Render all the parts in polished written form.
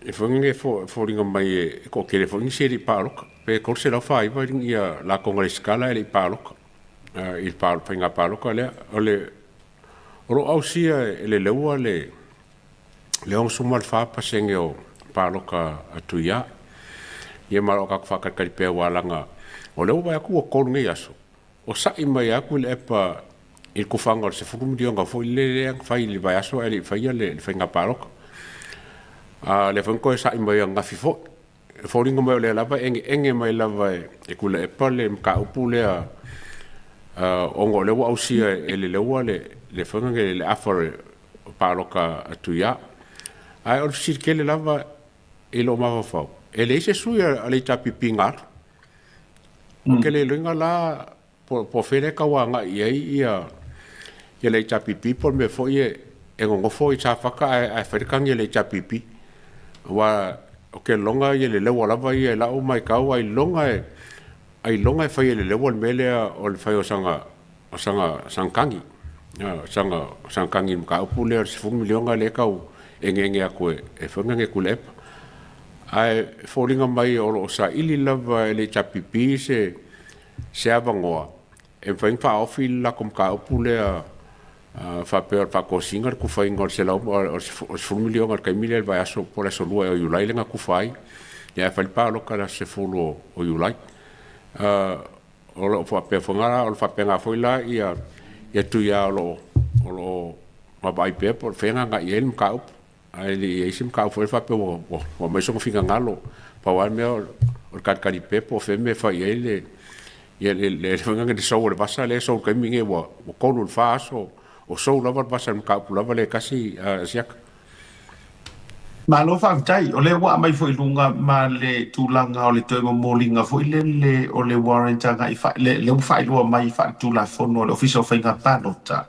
E foi foliga mai e toatele foi nisi e le i palota, pe 349 ia latou na resitala e le i palota i le faiga palota lea. O le o lo o ausia e le leua le 64% o palota a Tuia. Ia ma o lo o tatou faatalitali pea aua leaga o lea ua vaai atu ua 3 nei aso o sa'i mai lava Tuilaepa i le tufaga o le $10 miliona foi lea na fai i le vaiaso ae le i faia le faiga palota. A o lea foi na toe sa'i mai ananafi foi. E foliga mai o lea lava e egeege mai lava e Tuilaepa le mataupu lea, ona o lea ua ausia e le leua le foi le afa o palota a Tuia. Ae o le fesili tele lava i lou mafaufau, e leai se sui a le HRPP na alu. Ou te le iloaina la po o fea lea e tau agai i ai ia le HRPP po o le mea foi e nonofo i Safata ae fai le tagi a le HRPP. Aua ou te lagona le leua lava ia i lau matau, ailoga e fai e le leua le mea lea o le fai o sana tagi, sana tagi i le mataupu lea o le $10 miliona lea e tau egeege atu e foi e Tuilaepa. Ae foliga mai o lo o saili lava e le HRPP se avanoa e mafai ona faaofi le latou mataupu lea faapea o le faatosina le tufaina o le $10 miliona i le taimi lea i le vaiaso po o le aso 2 ea o Iulai lea na tufa ai, ae fai le palota i le aso 10 o Iulai. O lo o faapea foi la, o le faapena foi la ia Tuia o lo o vaavaai pea po o fea e agai i ai le mataupu. Ae le i i ai se mataupu foi faapea ua aumai sona finagalo. Pau lava le mea o le talitali pea po o fea le mea e fai i ai le le sou o le vasa lea e sou i le taimi lenei, ua 3 i le 4 aso o sou lava le vasa i le mataupu lava lea e tasi, Asiata. Malo faafetai. O lea ua aumai foi i luga ma le tulaga o le toe momoliga foi lele o le warrant agai lea ua faailoa mai faaletulafono a le Ofisa o Faiga Palota.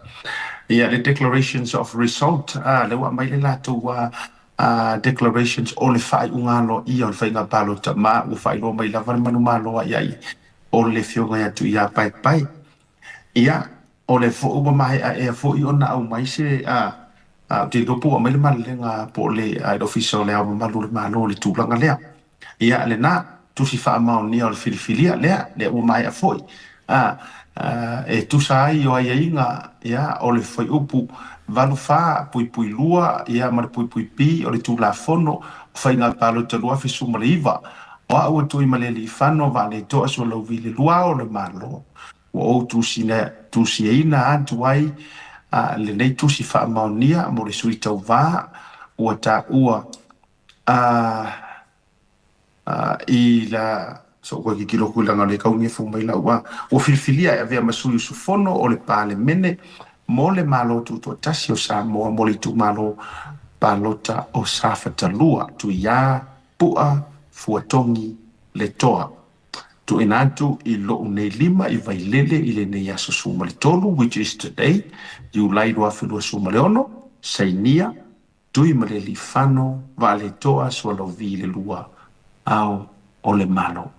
Ia, le declarations of result, lea ua aumai le latou declarations o le faaiuga aloaia o le faiga palota, ma ua faailoa mai lava le manumalo ai ai o le afioga ia Tuia Paepae. Ia, o le foi ua maea ea foi ona aumai se ou te iloa po ua aumai le malelega po o le le Ofisa o le Ao Mamalu o le Malo i le tulaga lea. Ia, lena tusi faamaonia o le filifilia lea ua maea foi e tusa ai o aiaiga, ia, o le fuaiupu 84(2), ia, ma le puipui B o le Tulafono o Faiga Palota 2019, o au o Tuimalealiifano Vaaletoa Sualauvi le Lua o le Malo, ua ou tusiaina atu ai lenei tusi faamaonia mo le sui tauvā ua taua i la so koe kikilo kui langa le kaungi fu mai lau ua filifilia e avea ma sui usufono o le Palemene mo le Malo Tutoatasi o Samoa mo le itumalo palota o Safata 2, Tuia Pu'a Fuatogi Letoa, tuuina atu i lou nei lima i Vailele i lenei aso 13, which is today, Iulai 2026, sainia Tuimalealiifano Vaaletoa Sualauvi le Lua Ao o le Malo.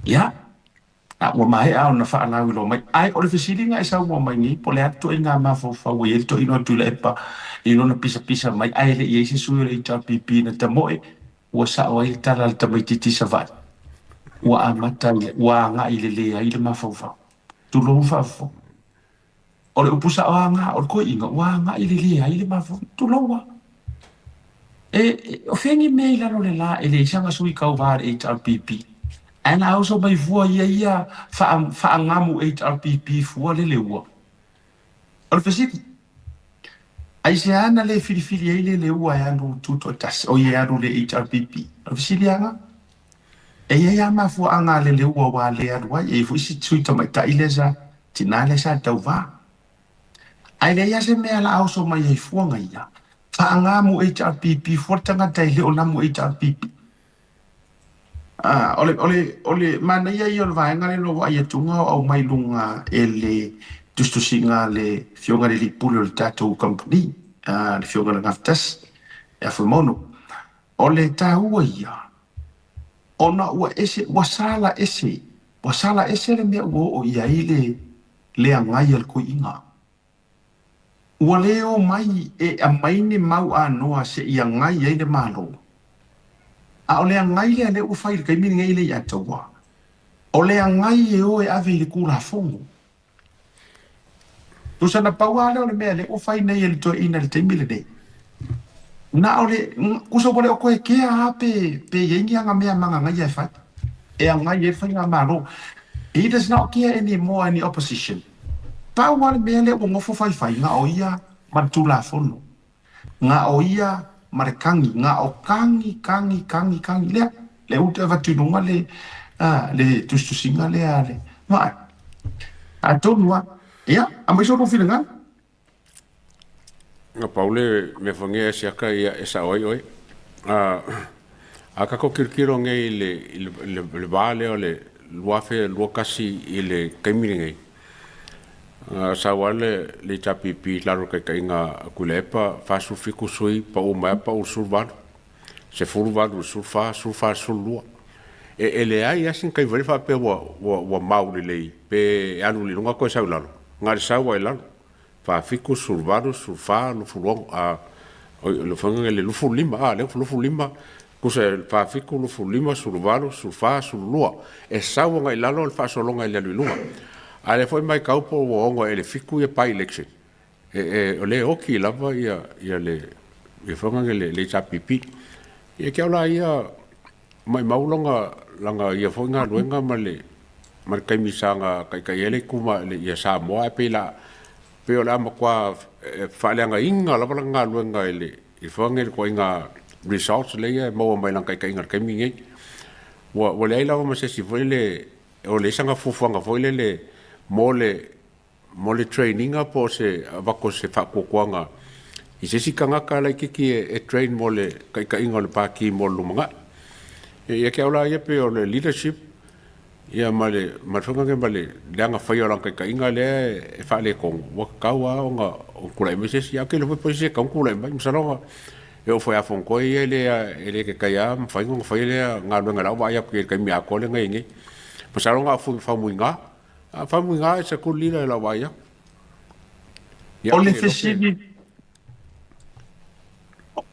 Ia, ua maea ona faalauiloa mai. Ae o le fesiliga e saunoa mai nei, po o le a le ituaiga mafaufau ua i ai le toeaina o Tuilaepa i lona pisapisa mai, ae le i ai se sui o le HRPP na tamoe, ua sao ai le tala a le tamaitiiti Savaii, ua amata ua agai le leai le mafaufau. Tulou faafofoga. O le upu sao aga o le toeaina ua agai le leai le mafaufau. Tulou a. E o fea ni mea i lalo o le la e leai saga sui tauvā a le HRPP. Ae na oso mai fua ia faagamu HRPP fua le leua. O le fesili, aisea na le filifili ai le leua e alu tutoatasi, o ia e alu le HRPP? O le fesili aga, e i ai lava mafuaaga a le leua ua le alu ai, e i ai foi si sui tamaitai lea sa, tinā lea sa tauvā. Ae leai lava se mea la a oso mai ai fuaga ia, faagamu HRPP fua le tagata e le o namu HRPP. O le manaia ia o le vaega lea na ou vaai atuga o aumai luga e le tusitusiga a le afioga i le alii pule o le tatou kamupani, le afioga i le Gafatasi ia Fuimaono. O le taua ia, ona ua ese, ua sala ese, ua sala ese le mea ua oo i ai le agai a le toeaina. Ua le o mai e aumai ni mau anoa seia agai ai le Malo. A o le agai lea lea ua fai i le taimi lenei e le i atoa, o le agai e o e ave i le Tulafono. Tusa na pau lava lea o le mea lea ua fai nei e le toeaina i le taimi lenei. Na o le, tusa ua le o toe kea lava pe, pe i ai ni ana mea magagaia e fai, e agai ai le faigamalo. He does not care anymore any opposition. Pau lava le mea lea ua nofo faifai, na o ia ma le Tulafono. Na o ia ma le kagi, na o kagi, kagi, kagi, kagi, lea, le uta e avatu i luga le, a, le tusitusiga lea a le vaai. Atonu lava, ia, aumai so lua finagalo. Na pau le mea foi e siaka ia e sao ai oe. A, a tatou tilotilo nei i le, i le, le, le va lea o le 2021 i le taimi lenei, Sau lava le HRPP i lalo o le taitaiga a Tuilaepa, 47 sui, pau mai lava pau i le 18, 18 i le 14, 14 i le 12. E leai lava sina taimi foi lea faapea ua mau lelei pe alu i luga toe sau i lalo, na o le sau lava i lalo, 47, 18, 14, 26, a, oi, le 25, a, lea ua 25, tusa e 47, 25, 18, 14, 12, e sau agai i lalo le faasologa i le alu i luga. A o lea foi e matau po ua ono ea i le 7 ia by-election, e, e, o lea e oti lava ia, ia le, ia foi le, le HRPP. Ia te au la ia, maimau lona, lana ia foi galuega ma le, ma le taimi sa na taitai ai le ituma, le, ia Samoa, ae pei la, pei o le a matua faaleagaina lava lana galuega i le, i foi le ituaiga results lea e maua mai lana taitaiga i le taimi lenei. Ua leai lava ma se isi foi lele, o leai sana fuafuaga foi lele mo le, mo le train ina po o se avatu o se faatuatuaga i se isi tagata laitiiti e train mo le taitaiga o le Pati mo le lumanai. Ia te au la ia pei o le leadership Ia ma le ma le foi ma le leaga faia o lana taitaiga lea e faaletonu, ua tatau lava ona tulai mai se isi. Ae ou te iloa foi po o se isi e tatau ona tulai mai. Masalo na e oo foi ia Fonotoe ia e le e le taitai lava mafai ona faia lea galuega i lau vaai atu i ai i le taimi atoa lea na i ai nei. Masalo na o Faumuina. A Faumuina is a good leader i lau vaai atu. Ia O ou le te le iloa pe fesili,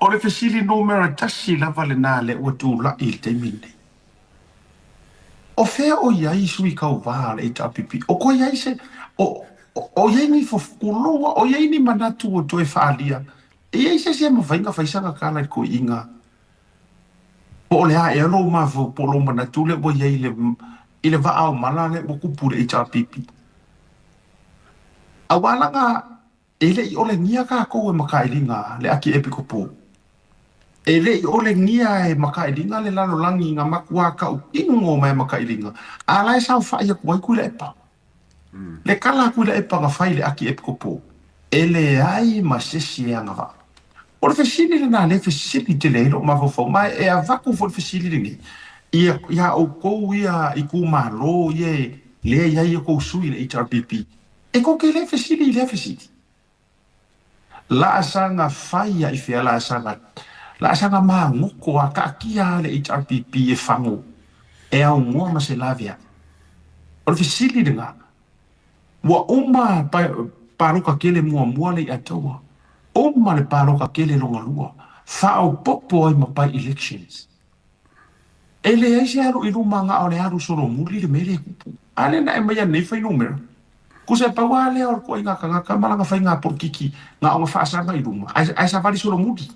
o le fesili numera tasi lava lena lea ua tulai i le taimi lenei. O fea o i ai sui tauva a le HRPP? O ko i ai se, o, o i ai ni fofulua, o i ai ni manatu o toe faaalia? E i ai se isi e mafai ona fai sana tala i le toeaina po o le a ea lou mafaufau po o lou manatu lea ua i ai i le, i le vaa o mala lea ua tupu i le HRPP? Aua laga E le i olegia kākou e makailiga le Akiepikopo. E le i olegia e makailiga le lalolagi na makuā tautino mai makailiga, a la e saofaʻi aku ai Tuilaepa. Le kala a Tuilaepa na fai i le Akiepikopo, e leai ma sesi e agavaa. O le fesili lenā lea e fesili tele ai lou mafaufau, ma e avatu foi le fesili lenei ia iā ʻoukou ia itumalo ia e lea e i ai outou sui i le HRPP. E kou te le fesili i lea fesili. Laasaga fai a i fea laasaga laasaga magoto a taatia a le HRPP e fago e aunoa ma se laveai. O le fesili lena, ua uma palota tele muamua le iataua, uma le palota tele lona lua, faaopopo ai ma by elections. E leai se alu i luma na o le alu solomuli le mea lea e tupu. A lea na e aumai nei fuainumera. Tusa e pau lava lea o le toaiga tagata ma lana faiga polokiki na ona faasaga i luma ae savali solomuli.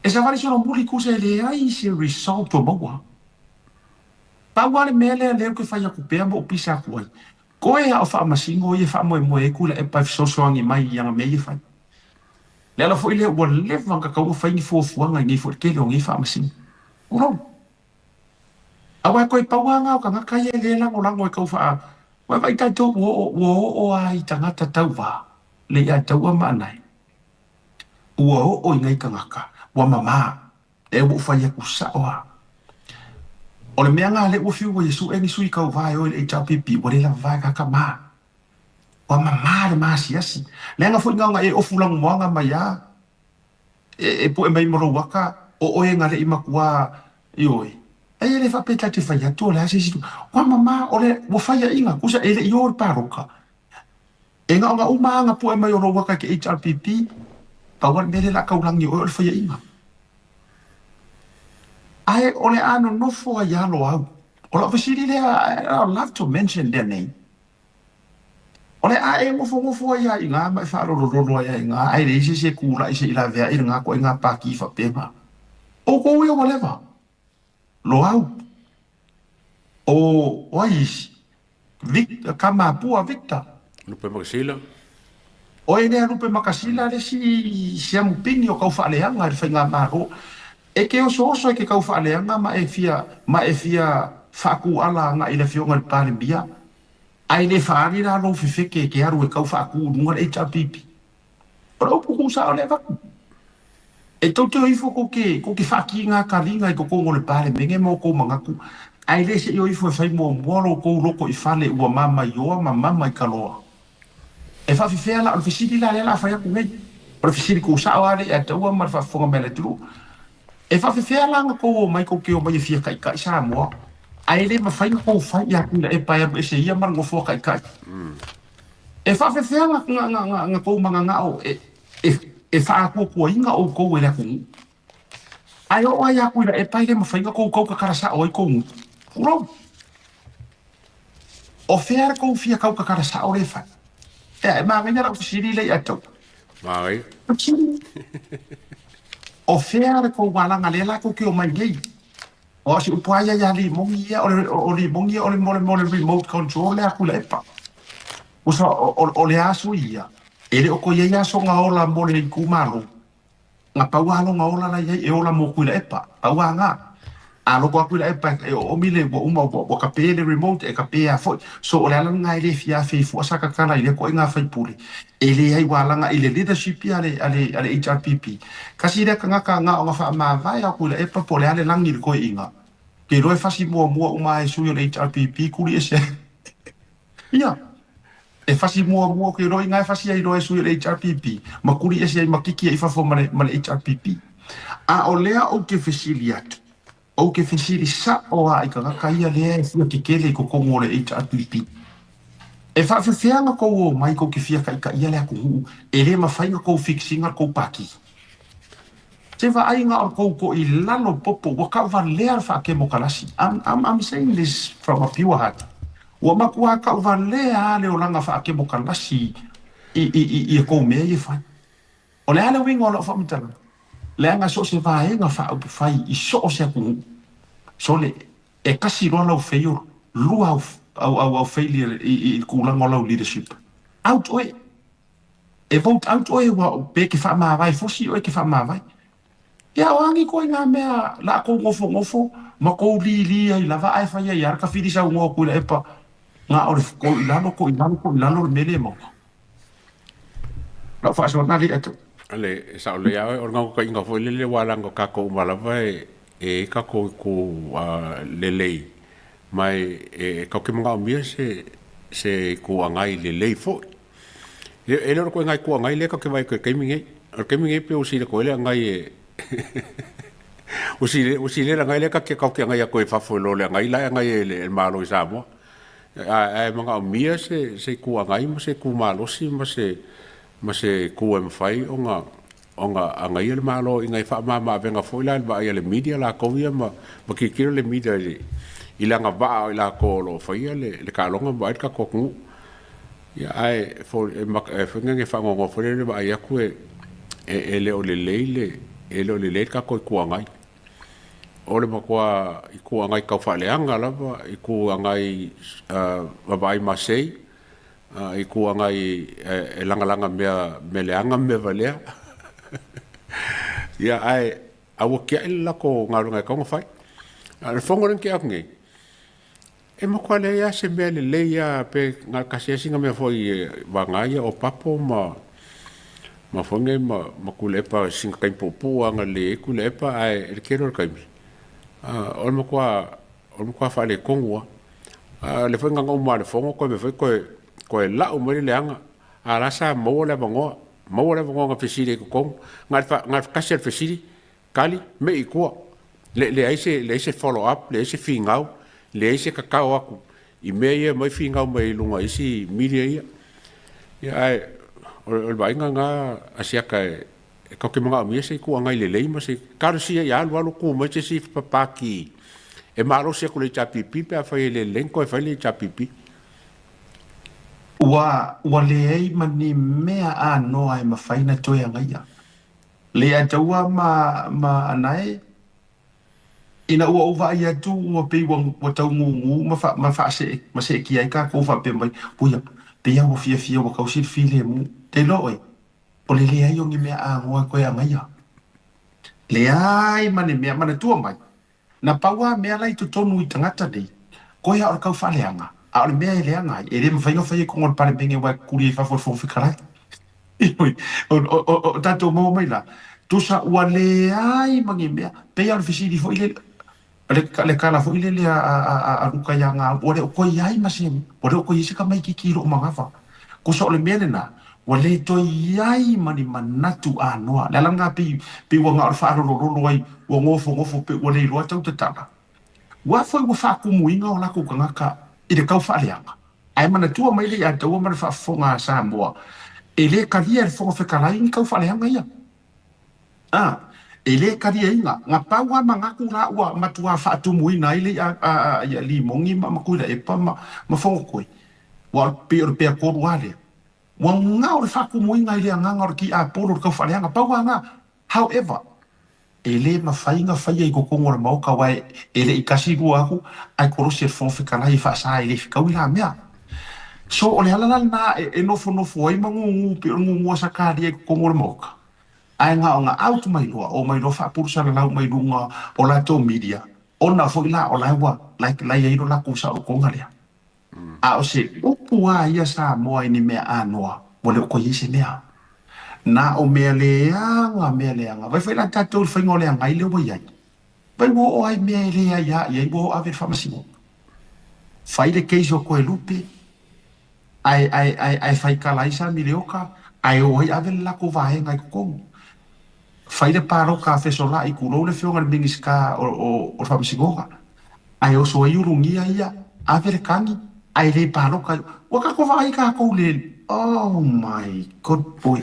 E savali solomuli tusa e leai se result o maua. Pau lava le mea lea lea ou te fai atu pea ma ou pisa atu ai, koe a o faamasino ia e faamoemoe ai Tuilaepa e fesoasoani mai i ana mea ia e fai. Le ala foi lea ua leva ona tatau ona fai ni fuafuaga i nei foi le tele o nei faamasino. Tulou. Aua e toe pau lava na o tagata ia e le lagolago e tau faa... Ua vaai tatou ua oo, ua oo lava i tagata tauva, le ia taua ma anae. Ua oo i nei tagata, ua mamā. E ua ou fai atu sao lava. O le mea na lea ua fiu ai e suʻe ni sui tauva e o i le HRPP, ua le lava vae tagata mā. Ua mamā le maasiasi. Leaga foi na ona e ofu lanumoana mai a e pue mai ma lou aka, o oe na leʻi makuā, ioe. Ai e le faapea ta te fai atu o le a se isi Ua mamā, o le, ua faiaʻiga, kusa e leʻi o i le paloka. E na ona uma a na pue mai o lou aka i ke HRPP, pau lava le mea lea o le a taulagi e oe o le faiaʻiga. Ae o le a nonofo ai lava Loau. O lau fesili lea, I would love to mention their name. O le a e nofonofo ai lava i ina ma e faalolololo ai lava i ina, ae leai se isi e tulai se i laveai lena ituaiga pati faapena. Outou ia ua leva. Loau. O ai isi? Vic, Kamapua Victor. Lupe Makasila. Oe lea Lupe Makasila le isi siamu pini o taufaaleaga i le faigamalo. E te osooso e te taufaaleaga ma e fia ma e fia faatūala agai i le afioga i le Palemia, ae le faaali la lou fefete e te alu e tau faatū i luga le HRPP. O le upu tuusao lea e avatu. E tou te o ifo tou te, tou te faatiga taliga i totonu o le Palemene ma outou manatu, ae le se i o ifo e fai muamua lo outou loto i fale ua mamaioa ma mama i taloa. E faafefea la? O le fesili la lea o le a fai atu nei. O le fesili tuusao lava lea ia te au ma le faafofoga mai a le atunuu. E faafefea la ona tou omai tou te omai e fia taitai Samoa, ae le mafai ona tou fai ia Tuilaepa e alu ese ia ma le nofoa taitai? E faafefea na tou mananao e faaatuatuaina outou e le atunuu? Ae oo ai ia Tuilaepa e le mafai ona tou tautatala sao ai tou gutu. Tulou! O fea le tou fia tautatala sao lea e fai? Ea, e manaia lau fesili lea ia te au. Manaia. O fea le tou alaga lea la tou te omai nei? O si upu lava ia ia Limoni ia, o Limoni ia o le mo le remote control lea a Tuilaepa. Usa, o le a sui ia, e le o toe i ai lava sona ola mo le itumalo. Na pau lava lona ola la i ai e ola mo Tuilaepa. Pau lava na. A loko lava Tuilaepa e oomi le ua uma ua kape le remote e kape lava foi. So o le ala lena e le fia afe ai fua sa tatala i lea ituaiga sui usufono. E leai ua alaga i le leadership ia a le HRPP. Kasi lea tagata na ona faamavae a Tuilaepa po o le a le lagi i le toeaina. Ke iloa e fasi muamua uma lava e sui o le HRPP kuli ese ai. Ia. E fasi muamua ke iloa ina e fasi ai loa e sui o le HRPP ma kuli ese ai ma kiki ai i fafo ma le HRPP. A o lea ou te fesili atu, Ou te fesili sao lava i tagata ia lea e fia kekele i totonu o le HRPP. E faafefea ona tou omai tou te fia taitaia le atunuu e le mafai ona tou fix ina le tou pati? Se vaaiga o le tou to'i lalo popo ua tauvalea le faakemokalasi. I'm, I'm, I'm saying this from a pure heart. Ua matua tauvalea lava le olaga faakemokalasi i, i, i, i a tou mea ia e fai. O le a le uiga o lau faamatalaga? Leaga so o se vaega faaupufai i so o se atunuu, sole, e tasi loa lau fail, lua au, au, au, au failure i, i, i le tulaga o lau leadership. Out oe. E vote out oe ua, pe ke faamavae fosi oe ke faamavae. Ia, o a ni ituaiga mea la kou nofonofo ma kou līlī ai lava ae fai ai lava le kafili saunoa Tuilaepa na o le kou i lalo, kou i lalo, kou i lalo le mea lea e maua. Lau faasoa lea atu. Ale, e sao lelei lava oe, o le naunautaiga foi lele aua leaga o tatou uma lava e i ai tatou itu lelei, ma e tatou te manaomia se itu agai lelei foi. E le o le ituaiga itu agai lea tatou te vaai atu i le taimi lenei. O le taimi lenei pei ua sili atu ai le agai e ua sili le agai lea tatou te agai atu ai i fafo i lo le agai la e agai e le Malo i Samoa. Ae manaomia se itu agai ma se itu malosi ma se ma se itu e mafai ona ona agaia le Malo ina ia faamama-avega foi la i le vaai a le media latou ia ma ma tilotilo le media i le i le agavaa o i latou o lo o faia le le taaloga ma vaai le tatou atunuu. Ia ae fo e e foi e faanoanoa foi le vaai atu e e le o lelei le e le o lelei le tatou Itu Agai. O le matua Itu Agai tau faaleaga lava, Itu Agai vaavaai masei, Itu Agai e lagalaga mea mea leaga ma mea valea. Ia ae a ua tiai le latou galuega e tatau ona fai. A o le fono lea na tea atu nei, e matua leai lava se mea lelei lava pe na o le tasi lava sina mea foi e vagana ia Opapo ma ma foi nei ma ma Tuilaepa sina taimi puupuu lava na lelei ai Tuilaepa ae i le tele o le taimi, o le matua o le matua faaletonu lava. A o lea foi na uma lava le fono toe mea foi toe toe lau mai le leaga, a o la sa maua le avanoa, maua le avanoa na fesili ai i totonu. Na o le tasi lava o le fesili, tali, mei i tua. Leai se leai se follow up, leai se finau, leai se tatao atu i mea ia e aumai finau mai luga i isi media ia. Ia ae o le vaaiga lena a Asiata e E tatou te manaomia se itu agai lelei ma se talosia ia alu alu tu mai se isi pati e malosi atu i le HRPP pe afai e le lelei ona toe fai le HRPP. Ua, ua leai ma ni mea anoa e mafai ona toe agaia. Le ataua ma, ma anae, ina ua ou vaai atu ua pei ua, ua tau gūgū ma fa, ma faasee, ma seetia ai kākou faapea mai, Puia, pei lava ua fiafia ua tausi le filemu. Te iloa oe, O le leai o ni mea anoa e toe agaia. Leai ma ni mea, manatua mai, na pau lava mea la i totonu i tagata nei, koe a o le kau faaleaga, a o le mea e leaga ai, e le mafai ona fai e totonu o le Palemene aua e kuli ai fafo e le Fofoga Fetalai. Ioe, o, o, o, o tatou maua mai la, tusa ua leai ma ni mea, pei lava o le fesili foi lele, Le, le tala foi lele a, a, a, a Luka iā Gau, ua le o toe i ai ma se, ua le o toe i ai se tamaitiiti i lou manava. Tusa o le mea lena, ua le toe i ai ma ni manatu anoa. Le ala lena pei, pei ua na o le faalolololo ai, ua nofonofo pei ua le iloa tau tatala. Ua foi ua faatumuina o latou tagata i le tau faaleaga. Ae manatua mai le Ataua ma le faafofoga a Samoa, e le talia e le Fofoga Fetalai ni tau faaleaga ia. A, e le taliaina. Na pau lava manatu la ua matuā faatumuina ai le i'a a ia Limoni ma Tuilaepa ma ma Fonotoe, ua pei o le peatolu lava lea. Ua gao le faatumuina i le agaga o le tiapolo o le taufaaleaga. Pau lava na. However, e le mafai ona faia i totonu o le Maota aua e le i tasi lua atu ae kolosi e le Fofoga Fetalai e faasa e le fetaui la mea. So o le ala la lena e nofonofo ai ma gūgū pei o le gūgū a Sakaria i totonu o le Maota. Ae na ona out mai loa, omai loa faapulusalalau mai luga o latou media, ona foi la o la ua like la i ai lo latou saolotoga lea. A o se upu a ia Samoa i ni mea anoa, ua le o toe i ai se mea. Na o mea leaga, mea leaga. Vai foi la tatou i le faiga o le agai lea ua i ai. Vai ua oo ai mea e leai a i ai ua oo ave i le faamasinoga. Fai le case o Toelupe, ae, ae, ae, ae faitala ai Samileoka, ae o ai ave le latou vaega i totonu. Fai le palota a Fesolai, tulou le afioga i le Minisita o, o, o le Faamasinoga, ae oso ai Ulugia ia, ave le tagi, ae le palota ai. Ua tatou vaai tatou i le, oh my good boy,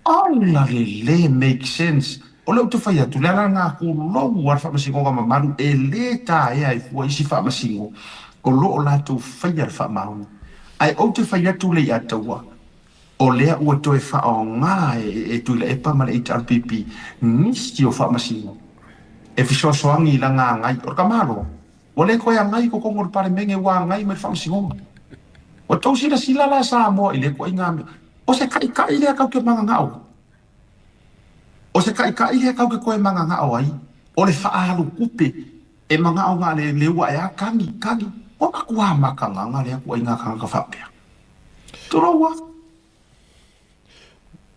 ola le le make sense. O lea ou te fai atu, le ala lena tulou a le Faamasinoga mamalu e le taea ai fua isi Faamasino o lo o latou faia le faamaoni. Ae ou te fai atu le Iataua, o lea ua toe faaaoga e Tuilaepa ma le HRPP nisi o Faamasino e fesoasoani i lana agai. O le tamaloa, ua le toe agai i totonu o le Palemene, ua agai mai le Faamasinoga. Ua tou silasila la Samoa i lea ituaiga mea. O se taitai lea tatou te mananao ai. O se taitai lea tatou te toe mananao ai, o le faaalu tupe e manao na le leu ae a kagi, kagi. Ua matua makagaga lea ituaiga tagata faapea. Tulou a.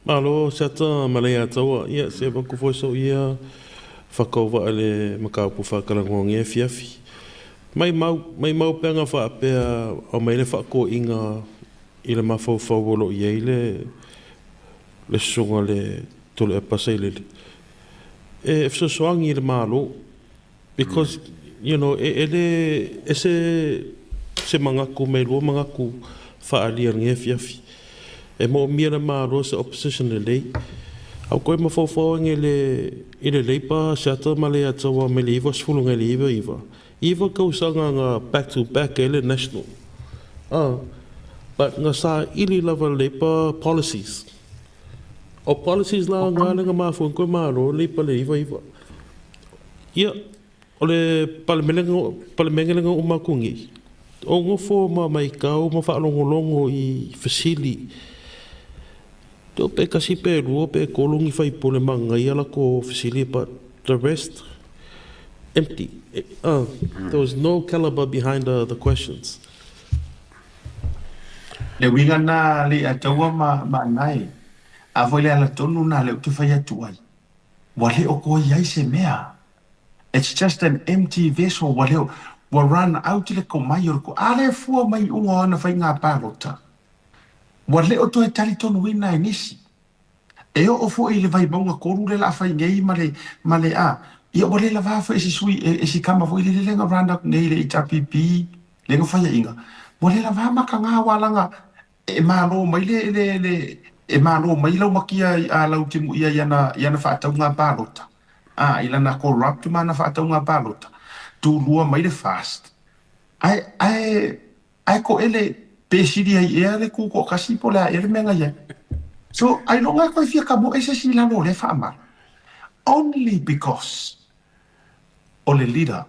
Malo Siata ma Leiataua, ia se avatu foi sou ia whakaova le mataupu whakalanoa nge afiafi. Maimau, maimau pe ana faapea aumai le faakoiga i le mafaufau o lo o i ai le le susuga le Tuilaepa Sailele e fesoasoani i le Malo because you know e e le ese se manatu mai lua manatu faaalia i lenei afiafi. E moomia e le Malo se opposition lelei. A ua toe mafaufau ane i le i le Labour Seattle ma Leiataua mai le 90 nai le 99, iva tausaga na back to back ai le National. Ah, but na saili lava le Labour policies. O policies la nga le na mafua koe Malo Labour le 99. Ia, o le Palemene le na uma atu nei, o nofo ma maitau ma faalogologo i fesili, Teo pe tasi pe lua pe tolu ni faipule manaia latou fesili but the rest empty uh there was no caliber behind the the questions. Le uiga na le ataua ma ma nae, a foi le ala tonu na lea ou te fai atu ai, ua le o toe i ai se mea. It's just an empty vessel, ua le o, ua run out le komai o le ko, a le fua mai iuga o ana faiga palota. Ua le o toe talitonuina e nisi. E oo foi i le Vaimauga 3 lea la a fai nei ma le, ma le a, ia ua le lavā foi e si sui, e si tama foi lele lea na run atu nei i le HRPP, lea na faiaina, ua le lavā makagā aua leaga e malo mai le, le, le, E malo mai lau makia a lau timu ia i ana faatauga palota. A i lana corrupt ma ana faatauga palota. Tulua mai le FAST. Ai ko ele pe sili ai ea le ku ko kasi po le a ele menga ia. So ai longa ko fia ka mo ese si lalo le fa ma. Only because o le leader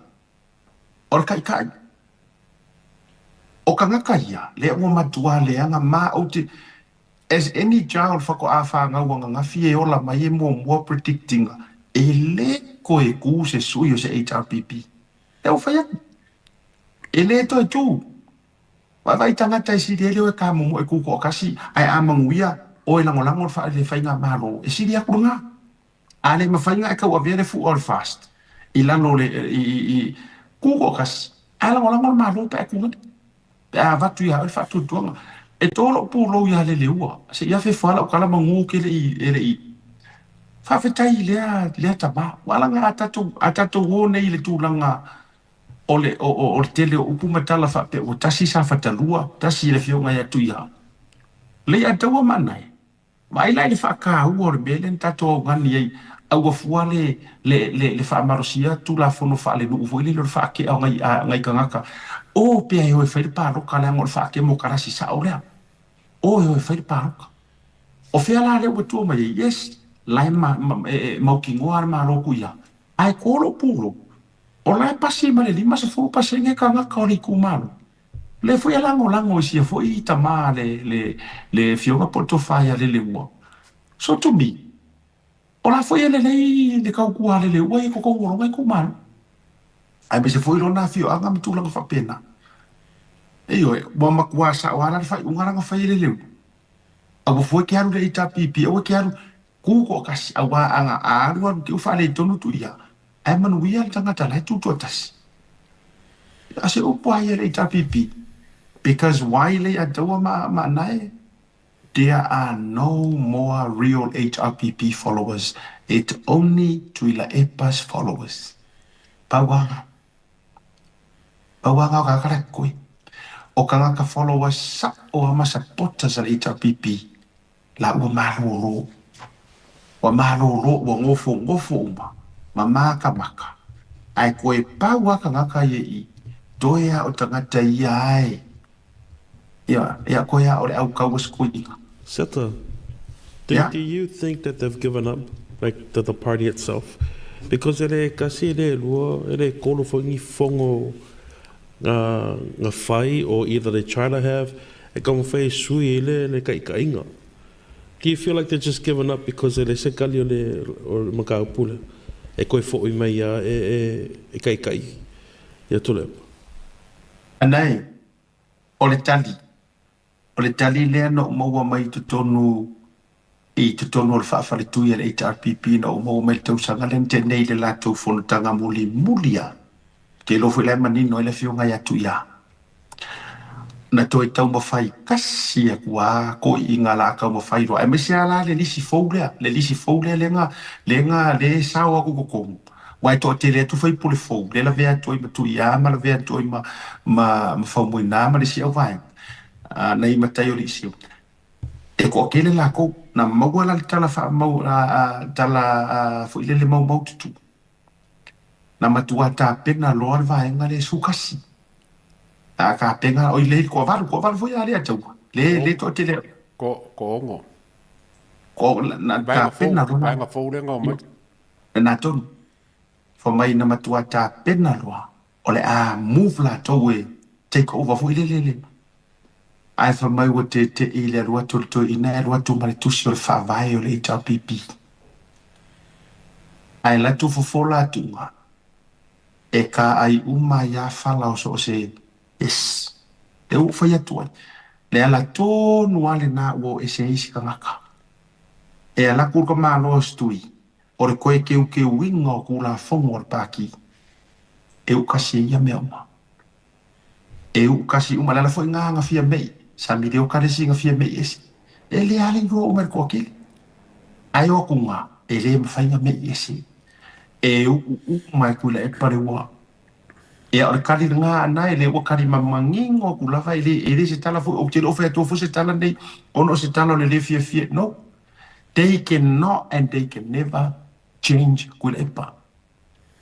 o le kai kai o kangaka ia le ua matua leaga ma ou te as any child faatoa fanau ananafi e ola mai e muamua predicting e lē koe kū se sui o se HRPP e ua fai atu e lē toe tū vaivai tagata e sili ai le o e kamumu e kū toʻatasi ae a manuia o e lagolago le faigamālō e sili atu lagā a le mafaiga e tauavea le fuʻa o le FAST i lalo o le i kū toʻatasi ae lagolago le Mālō pe a tugani pe a avatu iā oe le faatuatuaga e tō loʻu pulou iā Leleua seia fefoa lau tala magū ke leʻi e leʻi faafetai i lea lea tamā ua alaga a tatou o nei i le tulaga o le o le tele o upu ma tala faapea ua tasi Safatalua tasi le afioga ia Tuiā lei ataua maanae vaai la i le faakāua o le mea lea na tatou augani ai aua fua le le le le faamalosia tulafono faalenuʻu foi lele o le faakeʻa o nai tagata o pea e o e fai le paloka leaga o le faakemokarasi sao lea o e o e fai le paloka o fea la lea ua tua mai ai yes la e mautinoa le Mālō Tuiā ae ko lou pulou o la e pasi ma le 50% tagata o le itumalo le foi e lagolago i sia foi tamā le afioga po o le tofa ia Leleua. So to me o la foi e lelei le tautua a Leleua i totonu o lona itumalo aemaise foi lona afioaga ma tulaga faapena. Ioe, ua matua sao lava la le faaiuga lana fai e Leleua. Aua fua e ke alu le HRPP, aua ke alu kū toʻatasi auā aga a alu alu te u faaletonu Tuiā ae manuia le tagata la e tutoatasi. A se upu a ia le HRPP because why le ataua ma maanae there are no more real HRPP followers. It's only Tuilaepa's followers. Pauanga. Pauanga o kaka la koe. O kangaka followers sa o ama supporters a le HRPP la ua malōlō. Ua malōlō, ua gofo gofo uma. Ma maka maka. Ae koe pau a kangaka ia i toe a o tagata ia ai. Ia, ia koe a o le au kaua skuiga. Seta, do, do you think that they've given up, like the party itself? Because e le kasi, e le lua, e le kolo foi ni fongo nga whai, or either they try to have, e ka mawhai e sui e le kai kainga. Do you feel like they've just given up because e le se kali o le makaupule? E koe fo i mai ia e kai kai ia Tuilaepa. Anai, o le tali. O le tali lea na ou maua mai i totonu o le faafaletui a le HRPP na ou maua mai le tausaga lea na tea nei i le latou fonotaga mulimuli a. Te iloa foi la e manino ai le afioga ia Tuiā. Na toe taumafai kasi atu a koiiga la a taumafai loa. Aemaise lava la le lisi fou lea, le lisi fou lea lega lega le sao atu i totonu. Ua e toatele atu faipule fou, le lavea atu ai ma Tuiā ma lavea atu ai ma Faumuina ma le isi auvaega. Nai matai o le isi. E toatele lakou, na maua la le tala faamau tala foi lele maumau tutu. Na matua tapena loa le vaega le 11. A tapena oi le toavalu, toavalu foi a le ataua. Le toatele. Ko ongo. Ko na tapena loa. Vaega fou le ngau mai. Na tonu. Fa mai na matua tapena loa. O le a move latou e take over foi le le le. Ae fa mai ua te te i le alu atu o le toeaina e alu atu ma le tusi o le faavae o le HRPP. Ae latou fofola atuga e ka ai uma ai a fala o so o se yes. Le ua fai atu ai. Le ala tonu a lena ua o ese ai isi tagata. E ala atu le ka Malo o se tui o le koe keukeuina o tulafono o le pāti e ukasi ai ia mea uma. E ukasi uma le ala foi ngā ngawhia mei. Sa mi leo kalesi ngawhia mei ese. E le ale i roa uma i le toatele. Ae o atu ngā, e le mawhai ngā mei ese. E uu uma e Tuilaepa le ua. Ia, o le kali lena ana e le ua kali manino atu lava e le e le se tala foi ou te le o fai atua foi se tala nei ona o se tala o le le fiafia. No, they cannot and they can never change Tuilaepa.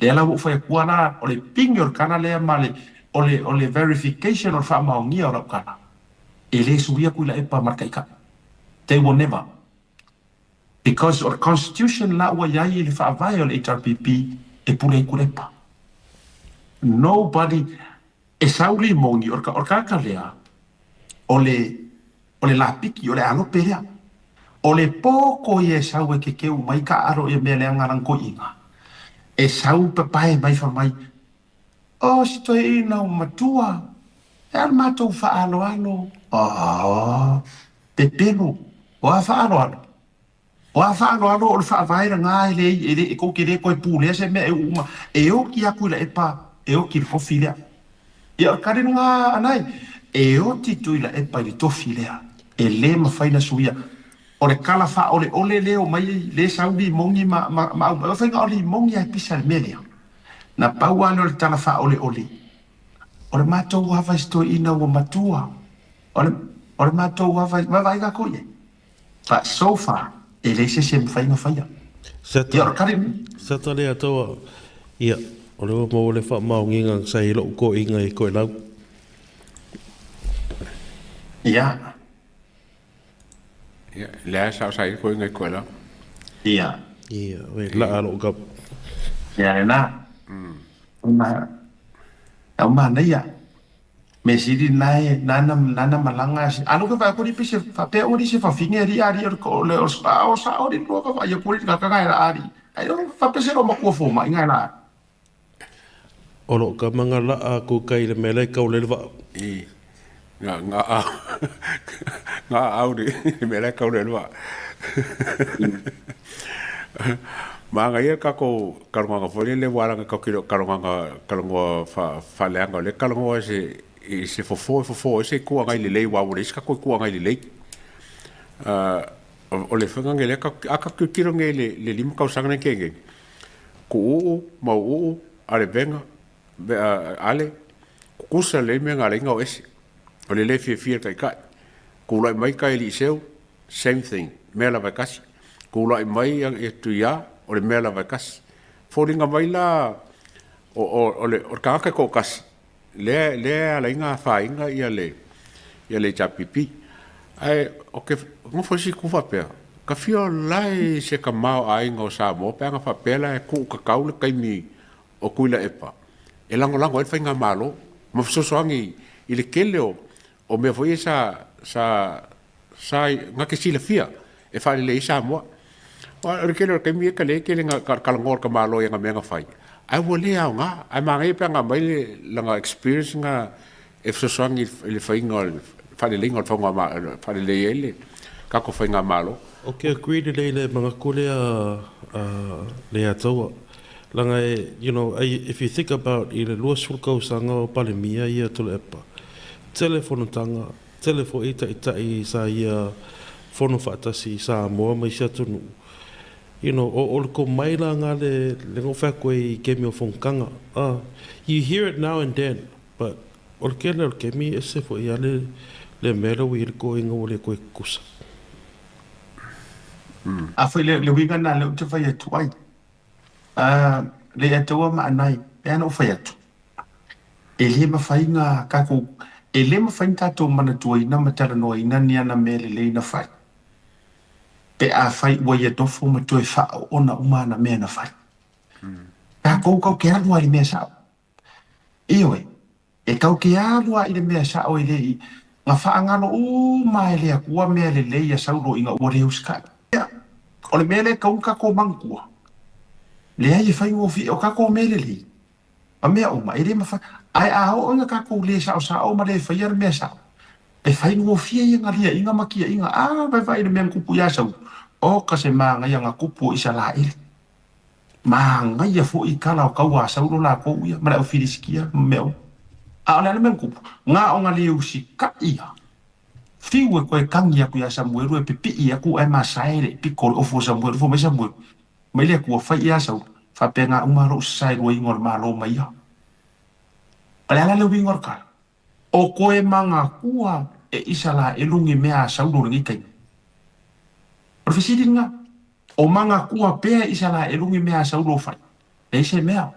Lea la ua ou fai atua la o le pigi o le kala lea ma le o le o le verification o le faamaonia o lau kala e le suia Tuilaepa ma le taitai. They will never. Because o le constitution la ua iai i le faavae o le HRPP e pule ai Tuilaepa. Nobody e sau limoni o le o le tagata lea o le o le lapiki o le alope lea. O le poko ia e sau e kekeu mai ka alo ia mea leaga lana toeaina. E sau papae mai fai mai, Oh si toeaina ua matua, e a le matou faaaloalo? Oh, pepelo, o a faaaloalo? O a faaaloalo o le faavae lena e leai e le e tou te le toe pulea se mea e uma e oti atu i Laepa e oti i le tofi lea. Ia o le tali lena Anae, e oti Tuilaepa i le tofi lea e le mafai na suia. O le tala faaoleole lea o mai lea sau limoni ma ma ma aumai o faiga o limoni ae pisa le mea lea. Na pau lava lea o le tala faaoleole. O le matou ava i se toeaina ua matua. O le o le matou ava i vaavaai tatou i ai. But so far e leai se isi e mafai ona faia. Ia o le tali lena. Seta lea taua, ia, o lea ua maua le faamaoniga sa i lou toeaina i Toelau. Ia. Ia, lea sa o sa i toeaina i Toelau. Ia. Ia, oi laa lou kapa. Ia lena. Au manaia. Mea sili lena e nana nana malaga a alo ke vaai kuli pise faapea ua se fafine ali ali o le o le o sa o sa o le lua vaai aku le kaka ga ali ai o faapea se ro makua fo mai ga la. O loo kama nga laa ku kai le mea la e kau le vaa. I nga nga au nga au le mea la e kau le vaa. Manaia le tatou talanoaga foi lele ua ala ona tatou kilo talanoaga talanoa faaleaga o lea talanoa i se i se fofo e fofo ai se itu agai lelei aua ua leai se tatou itu agai lelei. O le faiga lenei lea a tatou tilotilo nei i le 5 tausaga lea na tea nei, Tuuu, Mauuu, Alevega, Ale, tutusa lelei mea na ala ai ona o ese. O le le fiafia i le Taitai. Tulai mai tai alii seu, same thing, mea lava e tasi. Tulai mai ia Tuia, o le mea lava e tasi. Foliga mai la o le tagata e toatasi, lea e ala ai ona afaina ia le HRPP. Ae ou te nofo i isi itu faapea, ta fia ola i se tamaoaiga o Samoa pe ana faapea la e tuutatau le taimi o Tuilaepa e lagolago ai le faigamalo ma fesoasoani i le tele o mea foi ia sa sa sa na te silafia e faalelei ai Samoa. O le tele o le taimi e tele tele na talanoa le tamaloa i ana mea na fai, ae ua le aoga. Ae manaia pe ana aumai lana experience na e fesoasoani i le faiga o le faaleleiga o le faigamalo, faalelei ai le tatou faigamalo. Ou te agree lelei i le manatu lea Leiataua. Leaga e, you know, if you think about i le 20 tausaga o Palemia ia Tuilaepa, tele fonotaga, tele foi taitai sa ia fono faatasi i Samoa ma isi atunuu. You know, o le tomai la nga le le na ou fai atu ai i kemi o fonotaga. You hear it now and then, but o le kele o le kemi e ese foi a le le mea lea ua i ai le toeaina ua le toe tutusa. A foi le uiga lena lea ou te fai atu ai. Leiataua ma Anae, e ana ou fai atu, e le mafai na tatou, e le mafai na tatou manatuaina ma talanoaina ni ana mea lelei na fai, pe afai ua ia nofo ma toe faaoona uma ana mea na fai. Tatou tau te alu lava i le mea sao. Ioe, e tau te alu lava i le mea sao e le i na faagalo uma e le Atua mea lelei a Saulo ina ua le usikai. Ia, o le mea lea e tatau ona tatou manatua, leai e faigofie, o tatou mea lelei ma mea uma, e le mafai. Ae a oo ina tatou le saosao ma le faia le mea sao, e faigofie ia galiaiga ma tiaiga. A, vaevae i le mea na tupu ia Saulo, oka se manaia na tupu o Isaraelu. Manaia foi tala o taua a Saulo lakou ia ma le au Filisitia ma mea uma. A o le a le mea na tupu? Na ona le usikai ia. Fiu e toe tagi atu ia Samuelu e pipii atu ae masae le pito o le ofu o Samuelu. Fai mai Samuelu, Mai le Atua, fai ia Saulo, faapena uma lou sasae luaina o le Malo ma ia. O le a la le uiga o le tala? O koe magakua e Isalaelu ngi mea a Saulo i lenei taimi. O le fesili lena, o magakua pea e Isalaelu ngi mea a Saulo o fai? Leai se mea.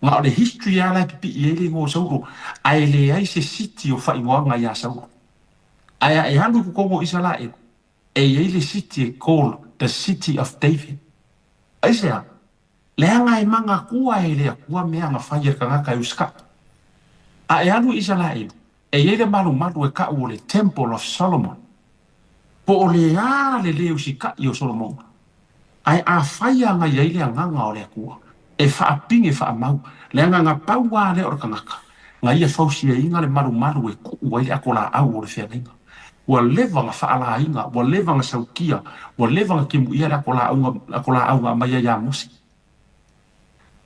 Na o le history lava la e pipii ai le igoa o Saulo, ae leai se siti o faaigoaga ia Saulo. Ae a e alu i totonu o Isalaelu, e i ai le siti e call the city of David. Aisea? Leaga e manatua e le Atua mea na fai e le tagata e usitaʻi. A e alu i Isalaelu, e i ai le malumalu e taʻu o le Temple of Solomon. Po o le a le lē usitaʻi o Solomona, ae afai a na i ai le Agaga o le Atua e faapine faamau, leaga na pau a lea o le tagata, na ia fausiaina le malumalu e kuʻu ai le ato laau o le feagaiga. Ua leva na faalaina, ua leva na saukia, ua leva na timuia le ato laau na aumaia ia Mose.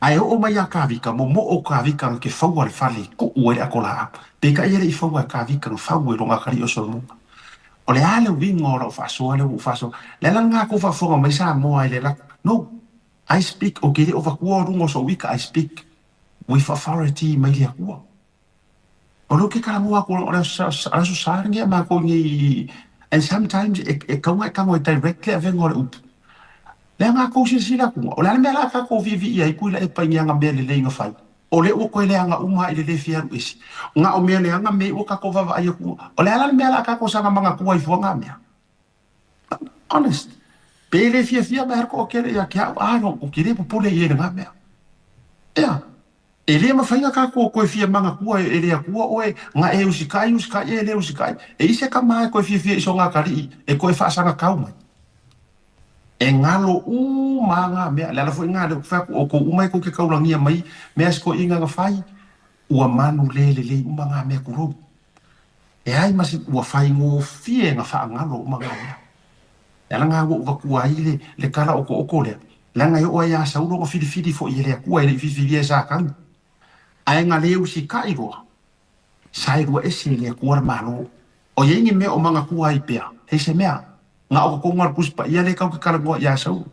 Ae oo mai ia Kavika, momoo Kavika na ke faua le fale e tuu ai le ato laau. Peitai e le i faua e Kavika na fau e lona atalii o Solomona. O le a le uiga o lau faasoa lea ua ou faasoa? Le ala lena tou faafofoga mai Samoa i le lako. No, I speak, ou te le o vatua o luga o sou ika, I speak with authority mai le Atua. O lea ou te talanoa atu o le Aso Sa lenei a matou nei and sometimes e tatau ona e tago e direct le avega o le upu. Leaga a tou silasila atu, o le a le mea la a tatou viivii ai Tuilaepa i ni ana mea lelei na fai? O lea ua toe leaga uma lava i le le fia alu ese. Na o mea leaga mea ua tatou vaavaai atu, o le a la le mea la a tatou saga manatua ai fua na mea? Honest. Pe le fiafia mai lava le toatele ia te au, I don't, ou te le popole i ai i lena mea. Ea. E le mafai na tatou toe fia manatua e le Atua oe na e usikai, usikai e le usikai. E i se tama e toe fiafia i sona atalii e toe faasagatau mai. E galo uma a na mea. Le ala foi na lea ou te fai atu, outou uma e tou te taulagia mai mea se toeaiina na fai, ua manu le lelei uma na mea tulou. Leai ma se ua faigofie na faagalo uma na mea. Le ala na ua ou vatua ai le, le tala okooko lea, leaga e oo ai ia Saulo na filifili foi e le Atua e le i filifilia e Satani. Ae na le usitaʻi loa, saelua ese e le Atua le Malo. O i ai ni mea o manatua ai pea, hei se mea, na o totonu lava o le Tusi Paia lea tatou te talanoa iā Saulo.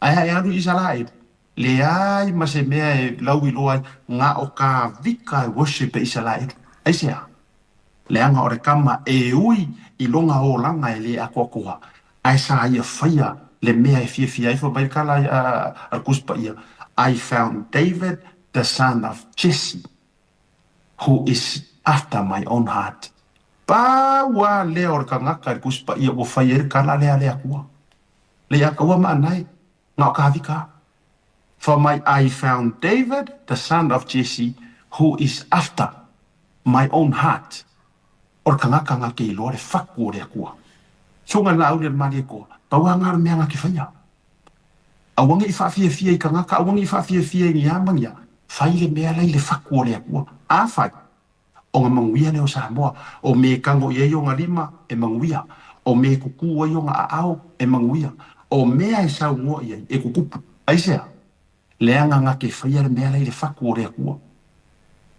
Ae a e alu i Isalaelu, leai ma se mea e lauiloa ai, na o Kavika e worship e Isalaelu. Aisea? Leaga o le tama e ui i lona olaga e le atoatoa, ae sa ia faia le mea e fiafia ai. Fai mai le tala a le Tusi Paia, I found David the son of Jesse, who is after my own heart. Pau lava lea o le tagata i le Tusi Paia ua fai ai le tala lea a le Atua. Le ia taua maanae, na o Kavika lava. Fai mai, I found David the son of Jesse, who is after my own heart, o le tagata na te iloa le fatu o le Atua. Suga le laau le malie koa, pau a na o le mea na te faia. Aua ne i faafiafia i tagata, aua ne i faafiafia i ni a ma ni a, fai le mea la i le fatu o le Atua. A fai, ona manuia lea o Samoa. O me e tago i ai ona lima, e manuia. O me e kukū ai ona aao, e manuia. O mea e saunoa i ai, e kukupu. Aisea? Leaga na te faia le mea la i le fatu o le Atua.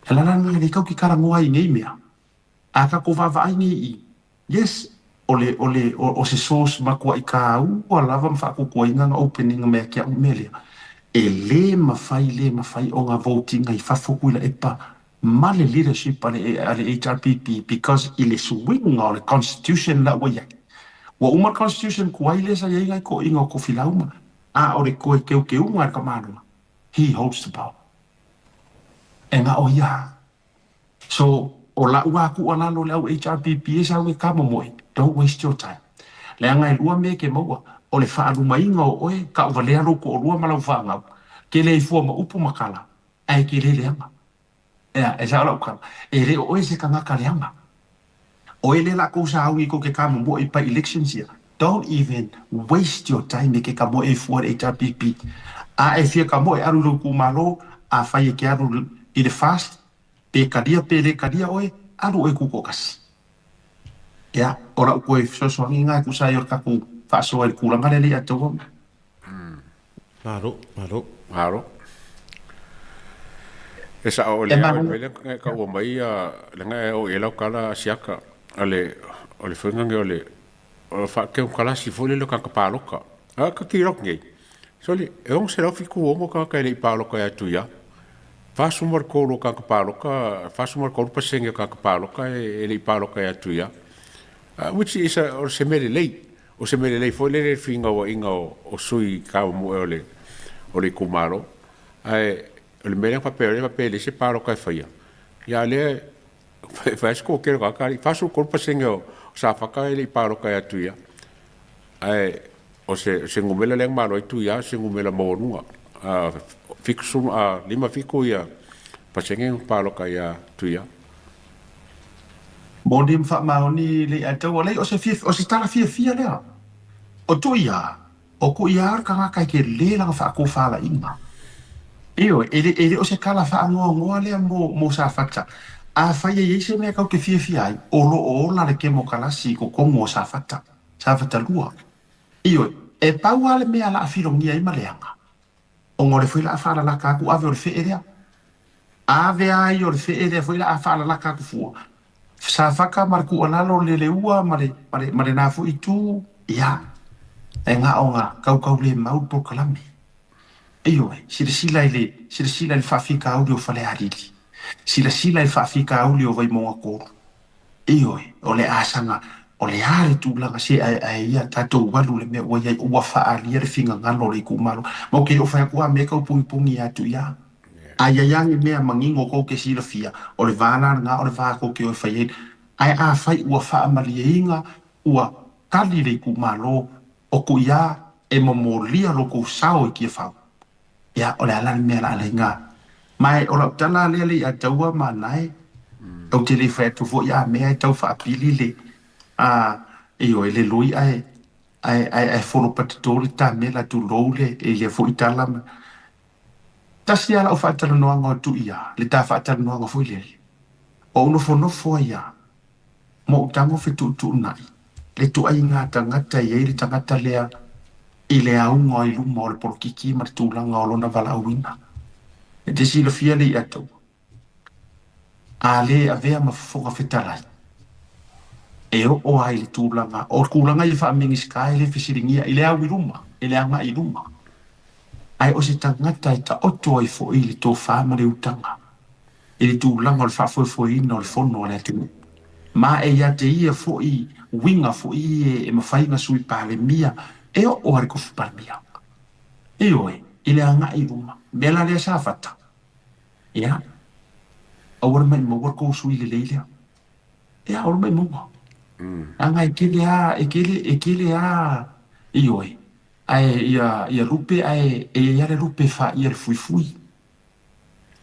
He lalana e le tau ki talanoa ai i nei mea. A tatou vaavaai nei i, yes, o le, o le, o se source matuaʻi kāua lava ma faakokoaina na opening mea ke aʻu mea lea. E le mafai, le mafai ona vote ina i fafo Tuilaepa ma le leadership a le, a le HRPP because i le suiga o le constitution la ua i ai. Ua uma le constitution tuai lea sa i ai nai toeaiina o Tofilau ma, a o le toe teuteuga e le tamaloa, he holds the power. E na o ia. So, o la'u a tuualalo i le au HRPP e sau e kamomoe, don't waste your time. Leaga e lua mea e ke maua, o le faalumaina o oe, taʻuvalea lou toʻalua ma lau fanau, ke le fua ma upu ma tala, ae ke le leaga. Ea, e sao la'u tala, e le o oe se tagata leaga. Oe lea latou sa augi kou ke kamomoe i by-elections ia. Don't even waste your time e ke kamoe e fua i le HRPP. A e fia kamoe alu i lou itumalo, afai e ke alu i le fast, pe talia pe le talia oe, alu oe tutoatasi. Ea, o la'u toe fesoasoani lena e tusa ai o le tatou faasoa i le tulaga lea le ia te oa. Malo, malo. Malo. E sao o E le ao malo. mai le ngai ka ua mai ia le ngai o i lau kala siaka o le o le fuinga nge o le o fa ke kalasi foi le ka ka paloka. A ka ki rok ngai. Soli, e 676 ka ka le i paloka ia tu ia. 43 o tagata palota, 43% o tagata palota e le i palota ia Tuia, which is a, o se mea lelei. O se mea lelei foi lele le finauaiga o sui taumoe o le itumalo. Ae o le mea lea na faapea, lea faapea e leai se palota e faia. Ia a lea e fai se toatele o tagata, 43% o Safata e le i palota ia Tuia. Ae o se numera lea na malo ai Tuia, o se numera maualuga. 57 ia pasene na palota ia Tuia. Moni ma faamaoni le Ataua lei o se fia, o se tala fiafia lea. O Tuia, o Tuia o le tagata e tele lana faatofalaiga. Ioe, e le, e le o se tala faanoanoa lea mo, mo Safata. Afai e i ai se mea tatou te fiafia ai, o lo o ola le kemokarasi i totonu o Safata, Safata 2. Ioe, e pau lava le mea o le a filogia ai ma leaga, ona o le foi la a faalalaka atu ave o le fee lea. Ave a ia o le fee lea foi la a faalalaka atu fua. Safata ma le tuualalo le leua ma le, ma le, ma lena foi itu, ia, e na o na kaukaulemau le polokalame. Ioe, silasila i le, silasila i le faafitauli o Falealili. Silasila i le faafitauli o Vaimauga 3. Ioe, o le asaga, o le a le tulaga se aeae ia tatou alu le mea ua i ai, ua faaalia le finagalo o le itumalo. Ma ou te le o fai atu a mea tau punipuni atu ia. A i ai lava ni mea manino tou te silafia, o le va la lena o le va tou te o e fai ai. Ae afai ua faamalieina, ua tali le itumalo, o Tuia e momolia lo tou sao i Tiafau. Ia, o le a la le mea o le a laina? Ma e o lau tala lea le ia taua ma nae, ou te le fai atu foi a mea e tau faapili le, a, ioe, le loi ae, ae, ae, ae folo patito le tamela tulou le, i lea foi tala ma. Tasi lava lau faatalanoaga o Tuia, le ta faatalanoaga foi lele, o ou nofonofo ai lava, ma ou tago fetuutuunai le ituaiga tagata e i ai le tagata lea i le auga i luma o le polokiki ma le tulaga o lona valaauina. E te silafia le ia taua, a le avea ma Fofoga Fetalai, e oo ai i le tulaga, o le tulaga ia faa-Minisita e le fesiligia i le au i luma, i le agai i luma, ae o se tagata e taoto ai foi le tofa ma le utaga. I le tulaga o le faafoefoeina o le fono a le atunuu. Ma e ia te ia foi uiga foi e mafai ona Sui Palemia e oo lava i le Tofi Palemia. Ioe, i le agai i luma. Mea la lea Safata, ia, aua le maimau'a le tou sui lelei lea. Ia, aua le maimau'a. Leaga e tele lava, e tele, e tele lava, ioe, ae ia, ia lupe ae e i ai lava le lupe e faia i le fuifui.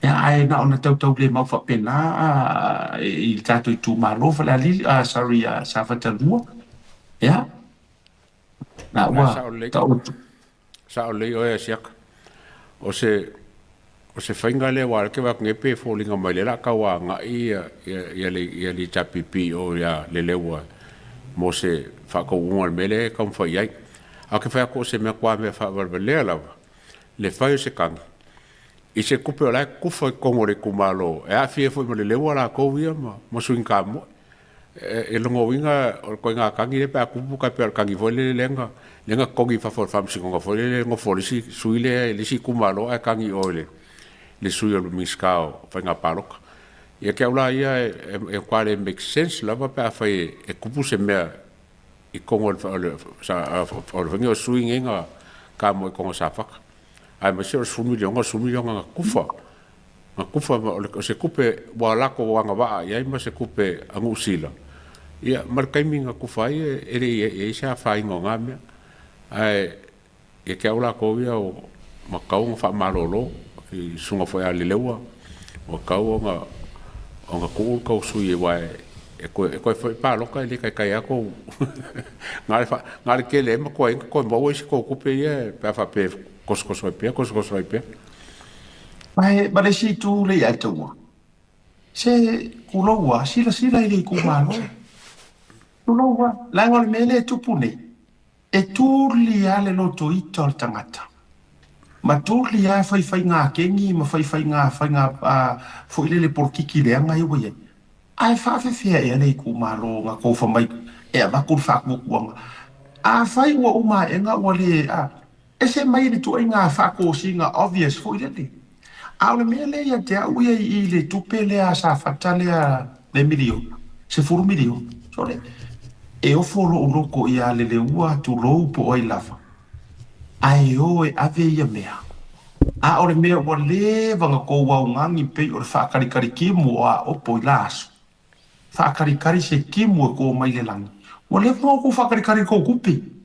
Ia, ae na ona tautaulemau faapena i le tatou itumalo Falealili, sorry, Safata 2. Ia, na ua taoto. Sao lelei oe Asiata. O se o se faiga lea aua o lea e te vaai atu nei pei e foliga mai lea o le a tau agai ia le HRPP o ia Leleua mo se faataunuuga o le mea lea e taumafai i ai. Ae ou te fai atu o se mea matua mea faavalevalea lava le fai o se tagi i se tupe o la e tufa i totonu o le itumalo e aafia ai foi ma Leleua latou ia ma Sui Kamoe. E lona uiga o le ituaiga tagi lea pe a tupu tai pei o le tagi foi lele lea na lea na totogi i fafo e le Faamasinoga foi lele e nofo le isi sui lea i le isi itumalo ae tagi i o i le sui o le Minisita o Faiga Palota. Ia te au la ia e matua le make sense lava pe afai e tupu se mea i totonu o le o le faiga o sui nei na kamoe i totonu o Safata. Aemaise o le 10 miliona, o le 10 miliona na tufa, na tufa o se tupe ua latou agavaa i ai ma se tupe a Niu Sila. Ia, ma le taimi na tufa ai e le i i ai se afaina o na mea. Ae ia te au latou ia ua tatau ona faamalolo i susuga foi a Leleua, ua tatau ona tuu le tou sui aua e toe foi palota e le taitai lava tou na o le tele ai ma tuai ona toe maua isi tou tupe ia pe a faapea e tosotoso ai pea, tosotoso ai pea. Ma le isi itu lea ia te ua, se tulou lava, silasila i le itumalo, tulou lava, leaga o le mea lea e tupu nei, E tuli lava le loto ita o le tagata, ma tuli lava faifaiga kegi ma faifaiga faiga foi lele polokiki leaga ia ua i ai. Ae faafefea ea le itumalo na tofa mai e avatu le faatuatuaga? Afai ua uma aega ua le ese mai le ituaiga faatosina obvious foi lele. A o le mea lea ia te au ia i le tupe lea a Safata lea le miliona, $10 miliona, sole, e ofo lou loto ia Leleua, tulou po o ai lava, ae o e ave ia mea. A o le mea ua leva ona tou augani pei o le faataritari timu o Aopo i la aso, faataritari se timu e to mai le lagi, ua leva ona outou faataritari i le tou tupe.